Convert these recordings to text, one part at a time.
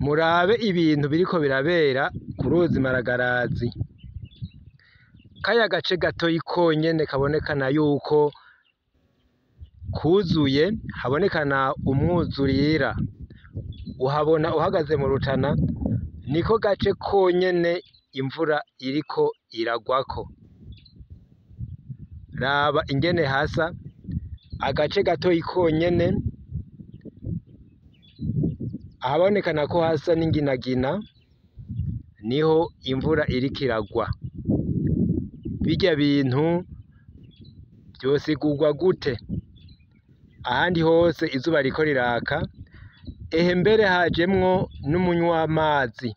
Murabe ibintu biriko birabera ku ruzi Maragarazi. Kaya gace gatoyi konyene kabonekana yuko kuzuye, habonekana umwuzurira. Uhabona uhagaze mu Rutana, niko gace konyene imvura iriko iragwako. Raba ingene hasa, agace gatoyi konyene, ahabonekana ko hasa n'inginagina, niho imvura iriko iragwa. Birya bintu vyosigurwa gute? Ahandi hose izuba ririko riraka, ehe mbere hajemwo n'umunywamazi.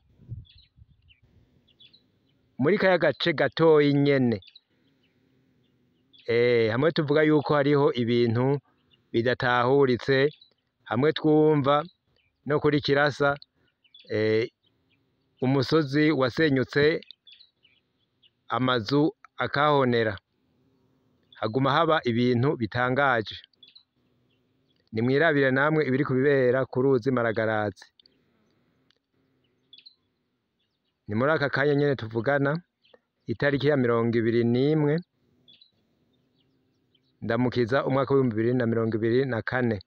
Muri kaya gace gatoyi nyene. Hamwe tuvuga yuko hariho ibintu bidatahuritse, hamwe twumva no kuri Kirasa, umusozi wasenyutse amazu akahonera. Haguma haba ibintu bitangaje. Nimwirabire namwe ibiriko bibera ku ruzi Maragarazi. Ni muri aka kanya nyene tuvugana, itariki ya 21 Ndamukiza umwaka w'2024.